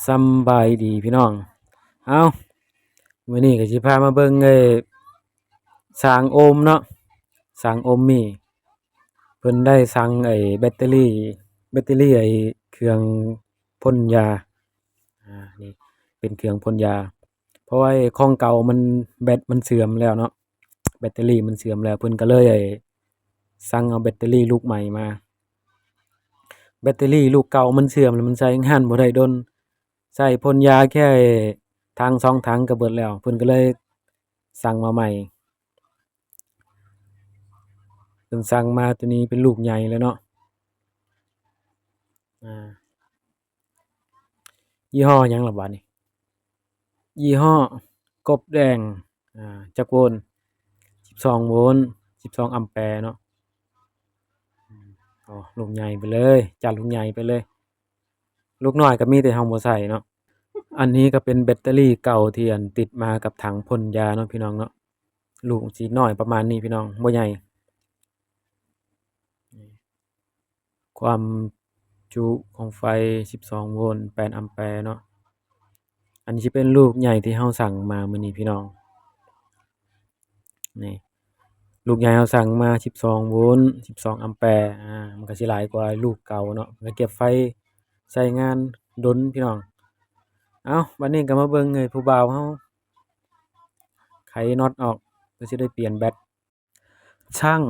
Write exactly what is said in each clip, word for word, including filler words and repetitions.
สำบายดีพี่น้อง เอ้า มื้อนี้ก็สิพามาเบิ่งไอ้สร้างโอมเนาะ สร้างโอมมี่ เพิ่นได้สั่งไอ้แบตเตอรี่ แบตเตอรี่ไอ้เครื่องพ่นยา อ่า นี่เป็นเครื่องพ่นยา เพราะว่าไอ้ของเก่ามันแบตมันเสื่อมแล้วเนาะ แบตเตอรี่มันเสื่อมแล้ว เพิ่นก็เลยไอ้สั่งเอาแบตเตอรี่ลูกใหม่มา แบตเตอรี่ลูกเก่ามันเสื่อมแล้ว มันใช้งานบ่ได้ดน ใช้พ่นยาแค่ไอ้ถังสองถังก็เบิดแล้ว เพิ่นก็เลยสั่งมาใหม่ เพิ่นสั่งมาตัวนี้เป็นลูกใหญ่เลยเนาะ อ่า ยี่ห้อหยังล่ะบาดนี้ ยี่ห้อกบแดง อ่า จักโวลต์ สิบสองโวลต์ สิบสองแอมแปร์เนาะ อืม อ๋อ ลูกใหญ่ไปเลย จัดลูกใหญ่ไปเลย ลูกน้อยก็มีแต่เฮาบ่ใส่เนาะ อันนี้ก็เป็นแบตเตอรี่เก่าที่อันติดมากับถังพ่นยาเนาะพี่น้องเนาะ ลูกสิน้อยประมาณนี้พี่น้อง บ่ใหญ่ ความจุของไฟ สิบสองโวลต์ แปดแอมแปร์เนาะ อันนี้สิเป็นลูกใหญ่ที่เฮาสั่งมามื้อนี้พี่น้อง นี่ ลูกใหญ่เฮาสั่งมา สิบสองโวลต์ สิบสองแอมแปร์ อ่า มันก็สิหลายกว่าลูกเก่าเนาะ มันก็เก็บไฟใช้งานดนพี่น้อง เอ้า บัดนี้ก็มาเบิ่งไอ้ผู้บ่าวเฮาไขน็อตออก เพื่อสิได้เปลี่ยนแบต ช่าง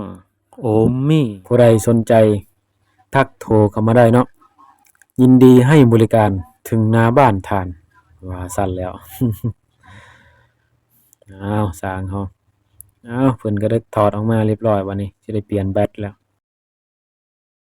โอมมี่ ผู้ใดสนใจทักโทรเข้ามาได้เนาะ ยินดีให้บริการถึงหน้าบ้านท่าน ว่าซั่นแล้ว อ้าว ช่างเฮา อ้าว เพิ่นก็ได้ถอดออกมาเรียบร้อย บัดนี้สิได้เปลี่ยนแบตแล้ว